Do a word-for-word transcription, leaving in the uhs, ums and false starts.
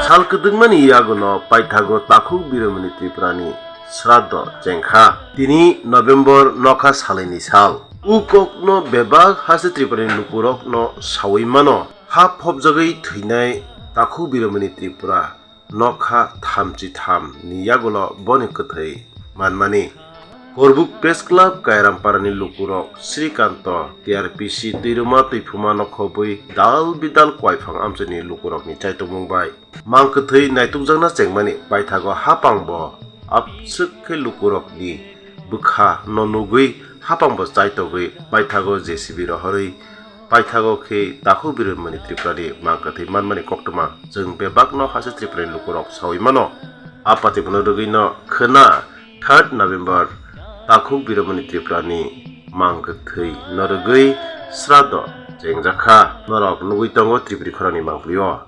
Sal kwdwkmani yaguno paithago Takhuk Biromani Tripurani sraddho chengkha. Tini November nokha salaini sal. O kokno bebak haste Tripurani lukurokno sawi mano. Ha phobjagwi thwinai Takhuk Biromani Tripura nokha thamchi tham ni yagulo boni kwthwi manmani. Korbuk Press Club Kairamparani lukurok Srikanto, T R P C Twiruma Twifuma nokhobwi dal bidal Kwaiphang amchaini lukurokni chaitokmung bai mang kwthwi naitukjakna chengmani paithago hapangbo abswk khe lukurokni bwkha no nugwi hapangbo chaitogwi paithago J C B rohorwi paithago khe Takhuk Biromani Tripurani mang kwthwi manmani koktwma chwng bebakno haste Tripurani lukurok sawi mano. A patibono rwgwino khwna third November Takhuk Biromani Tripurani mang kwthwi no rwgwi sraddho chengjakha. Norok nugwi tongo Tripuri khorangni mangpili o.